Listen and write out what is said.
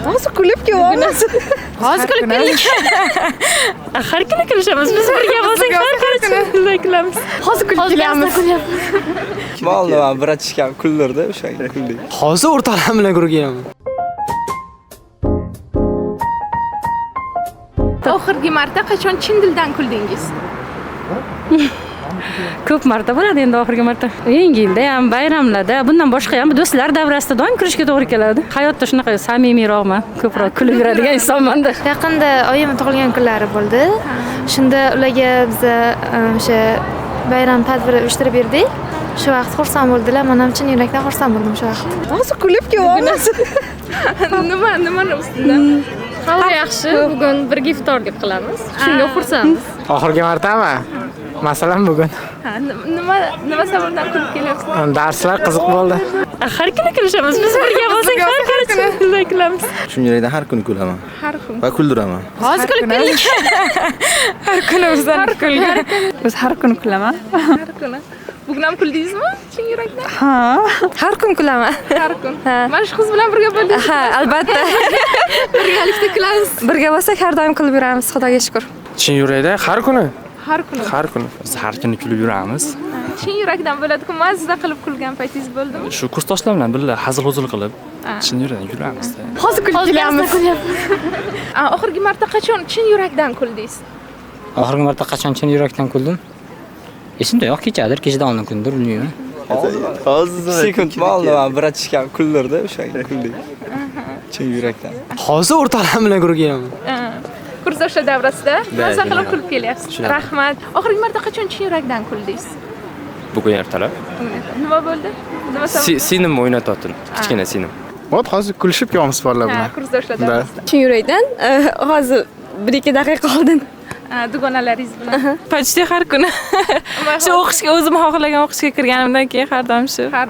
Hozir kulib kelyapmiz. Hozir kulib keldik. Har kuni kulishamiz. Biz birga bo'lsak har kuni kulamiz. Hozir kulib kelamiz. Molni man bratishkam kuldirdi, o'shanga kuldik. Hozir o'rtoqlar bilan ko'rib kelaman. Oxirgi marta qachon chin dildan kuldingiz? Ko'p marta bo'ladi endi oxirgi marta. Yangi yilda ham, bayramlarda, bundan boshqa ham do'stlar davrasida doim kulishga to'g'ri keladi. Hayotda shunaqa samimiyroqman, ko'proq kulib yuradigan insonman-da. Yaqinda oyim tug'ilgan kunlari bo'ldi. Shunda ularga biza o'sha bayram tadbiri uyushtirib berdik. Shu vaqt xursand bo'ldilar. Men ham chin yurakdan xursand bo'ldim shu vaqt. Hozir kulib kelyapmiz. Nima, nimani ustida? Havo yaxshi. Bugun birga iftorlik qilamiz. Shunga xursandmiz. Oxirgi martami? Masalan, bugun. Ha, nima sababdan kulib kelyapsiz? Darslar qiziq bo'ldi. Har kuni kulishamiz. Biz birga bo'lsak har kuni kulamiz. Chin yurakdan har kuni kulaman Har kun. va kuldiraman. Hozir kulib keldik. Har kuni bizdan kulgan. Biz har kuni kulaman. Har kuni. Bugun ham kuldingizmi chin yurakdan? Ha. Har kun kulaman. Har kun. Mana shu qiz bilan birga bo'ldingiz. Ha, albatta. Birgalikda kulamiz. Birga bo'lsak har doim kulib yuramiz, Xudoga shukur. Chin yurakdan har kuni, Har kuni. har kuni. Biz har kuni kulib yuramiz. Chin yurakdan bo'ladi-ku, mazza qilib kulgan paytingiz bo'ldimi? Shu kursdoshlar bilan birga hazil-huzul qilib, chin yurakdan kulamiz. Hozir kulib kelamiz. Oxirgi marta qachon chin yurakdan kuldingiz? Oxirgi marta qachon chin yurakdan kuldim? Esimda yo'q, kechadir, kechadan oldin kundir, bilmayman. Hozir sekund molni man bratishkam kuldirdi, o'shanga kuldik. Chin yurakdan. Hozir o'rtoqlar bilan ko'rib kelaman. Kursdoshlar davrasida mazza qilib kulib kelyapsiz. Shunaqa. Rahmat. Oxirgi marta qachon chin yurakdan kuldingiz? Bugun ertalab Nima bo'ldi? Nima sabab? Singlim o'ynatyapti, kichkina singlim. Вот hozir kulishib kelyapmiz bolalar Ha, bilan. kursdoshlar davrasida. Chin yurakdan hozir 1-2 daqiqa oldin. Ha, dugonalaringiz bilan. Почти har kuni. Shu o'qishga o'zim xohlagan o'qishga kirganimdan keyin har doim shu. Har